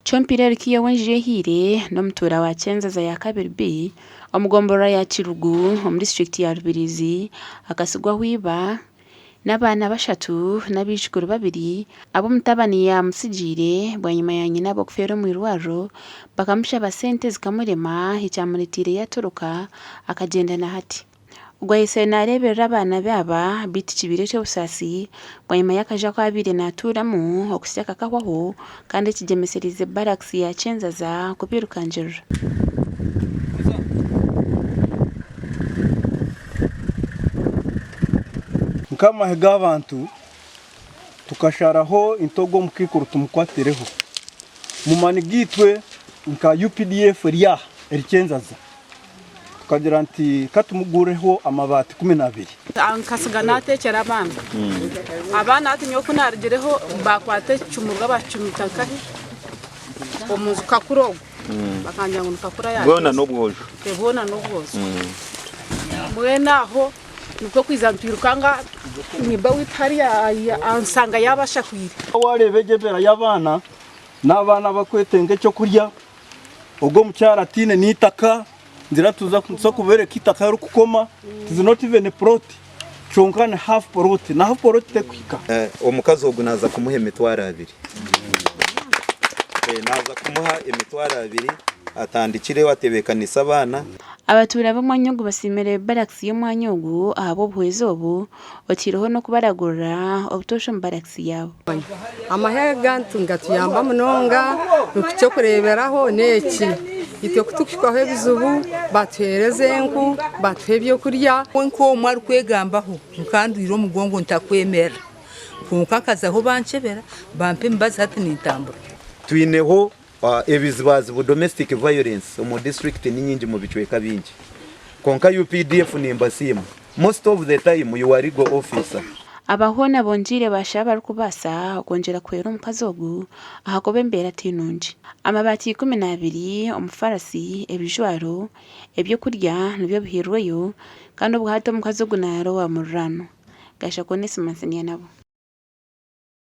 Kyompiire Rukiya ow'enju ehiire n'omutuura wa Kyenzaza ya 2B omu gomborora ya Kirugu omu disiturikiti ya Rubirizi akatsigwaho iba n'abaana bashatu n'abaijukuru babiri abu omutabani yaamutsigiire bwanyima ya nyinabo kufeera omu irwariro bakamushaba sente zikamurema ekyamureteire yatoroka akagyenda na hati. Ogwo aitsire naareeberera abaana be aba, beitu kibaire eky'obusaasi bwanyima y'akaju aku abaire naatuuramu okuhitsya kakahwaho kandi ekigyemesereize barakisi ya Kyenzaza kubairukangirira. Nk'amahe g'abantu, tukasharaho nti ogwo omukaikuru tumukwatireho. Mu maani gaitwe nka UPDF eri aha eri Kyenzaza, Tukagira nti ka tumugureho amabaati 12. Nkatsiga naateekyera abaana. Abaana hati nyowe ku naarugireho baakwata ekicumurwa baakicumita nkahi omu nju Kakura ogwo. Bakangira ngu ni Kakura yaateeza. Bwona n'obwojo. Bwona n'obwojo. Mbwenu aho nikwo kwija nitwirukanga nyiba waitu hariya anshanga yaaba ashahwire. Waareeba egyo embeera y'abaana, n'abaana abakwetenga ekyokurya. Ogwo omukyara ataine n'eitaka, ngira tuza nituza kubereka eitaka ahu rikukoma, it is not even a plot, kyonka ni half plot, na half plot tekuhika. Omukazi ogu naaza kumuha emitwaro abiri. Naaza kumuha emitwaro abiri atandikireho atebeekanise abaana. Abatuura b'omwanya ogu basiimire barakisi y'omwanya ogu ahabw'obuhwezi obu, otaireho n'okubaragurira obutoosha omu barakisi yaabo. Amahe aga nigatuyamba munonga, eky'okureeberaho n'eki, itwe ku turikuhikwaho ebizibu batuheereza enku, batuha ebyokurya. Nk'omwe arikwegambaho nkandwire omugongo ntakwemerera kwonka nkazaho bankyebera bampa emibazi hati nintambura. Twineho ebizibazibu domestic violence omu district ni nyingi mu bicweka bingi kwonka UPDF nimbasiima most of the time you are legal officer. Aba hoona bongyeire baashaba abarikubaasa okwongyera kuhwera omukazi ogu ahakuba embeera ti nungi. Amabaati 12, omufarasi, ebijwaro, ebyokurya nibyo bihairweyo kandi obwo hati omukazi ogu naaraara owa muriraanwa. Gashakwa Onesmus Nyanabo.